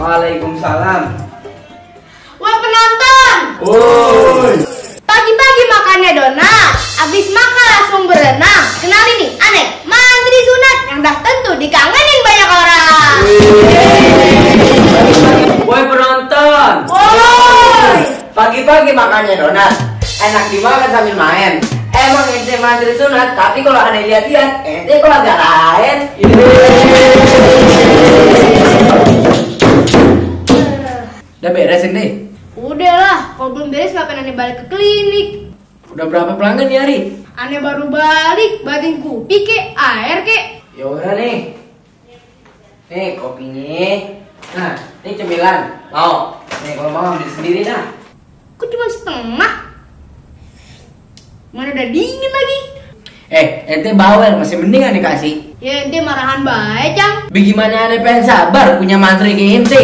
Waalaikumsalam. Wah penonton, Woi. pagi-pagi makannya donat, abis makan langsung berenang. Kenalin nih, aneh, mantri sunat yang dah tentu dikangenin banyak orang. Woi penonton. Woi, Pagi-pagi makannya donat, enak dimakan sambil main. Emang ente mantri sunat, tapi kalau aneh lihat-lihat, ente kok agak lain. Udah beres ini? udahlah, kalau belum beres ngapain aneh balik ke klinik? Udah berapa pelanggan ya, Ri? Aneh baru balik, batin kopi kek, air kek. Ya udah nih. Nih kopinya. Nah, ini cemilan. Mau? Nih kalau mau ambil sendiri nah. Kok cuma setengah? Mana udah dingin lagi? Ente bawel, masih mending aneh kasih. Ya ente marahan baik, Cang. Bagaimana aneh pengen sabar punya mantri kayak ente?